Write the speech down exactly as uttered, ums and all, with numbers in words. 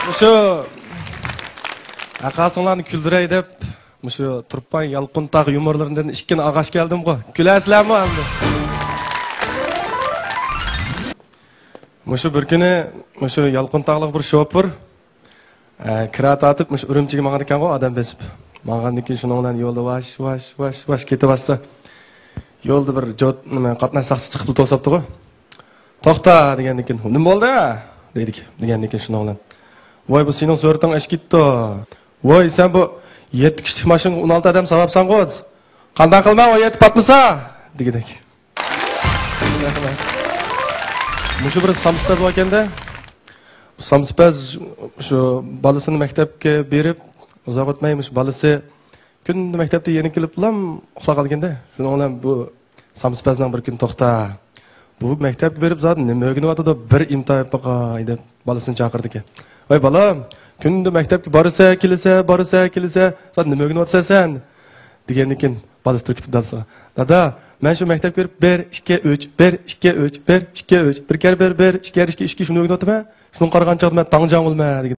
مۇشۇ ھەققاسىڭلارنى كۈلدۈرەي دەپ، مۇشۇ تۇرپان يالقۇنتاغ يۇمۇرلىرىدىن ئىككىنى ئاغاش كەلدىمغۇ. كۈلەسىلەرمۇ ئەمدى؟ مۇشۇ بىر كۈنى مۇشۇ يالقۇنتاغلىق بىر شوپۇر، ئە، كىرا تارتىپ مۇشۇ ئۈرۈمچىگە ماڭىدىكەنغۇ، ئادەم بېسىپ. ماڭغاندىن كېيىن شۇنىڭ بىلەن يولدا ۋاش، ۋاش، ۋاش، ۋاش كېتىۋاتسا، يولدا بىر جوت، نېمە، قاتناش ساقچىسى چىقىپلا توساپتىغۇ. «توختا!» دېگەندىن كېيىن، «نېمە بولدى؟» دېدىكى. دېگەندىن كېيىن شۇنىڭ بىلەن، «ۋاي، بۇ سېنىڭ سۈرىتىڭ ئېشىپ كېتىپتۇ. ۋاي، سەن بۇ يەتتە كىشىلىك ماشىنىغا ئون ئالتە ئادەم ساۋابساڭغۇ. قانداق قىلىمەن ئون يەتتە پاتمىسا؟» دېگۈدەك. مۇشۇ بىر سامسىپەز باركەندە، سامسىپەز شۇ بالىسىنى مەكتەپكە بېرىپ، ئۇزاق ئۆتمەي مۇشۇ بالىسى كۈندە مەكتەپتە يېنىك كېلىپلا ئۇخلاپ قالغاندا، شۇنىڭ بىلەن بۇ سامسىپەزنىڭ بىر كۈنى، «توختا، بۇ مەكتەپكە بېرىپ زادى نېمە ئۆگىنىۋاتىدۇ، بىر ئىمتىھان بېرىپ باقاي» دەپ بالىسىنى چاقىردىكەن. «ۋاي بالام، كۈندە مەكتەپكە بارىسە، كېلىسە، بارىسە، كېلىسە، زادى نېمە ئۆگىنىۋاتىسەن سەن؟» دېگەندىن كېيىن بالىسى تۈركىتىپ دادىسىغا، «دادا، مەن شۇ مەكتەپكە بېرىپ بىر، ئىككى، ئۈچ، بىر، ئىككى، ئۈچ، بىر، ئىككى، ئۈچ، بىر كەر بىر، بىر، ئىككى كەر ئىككى، ئىككى، شۇنى ئۆگىنىۋاتىمەن. شۇنىڭغا قارىغان چاغدا مەن داڭجاڭ بولىمەن» دېگەن.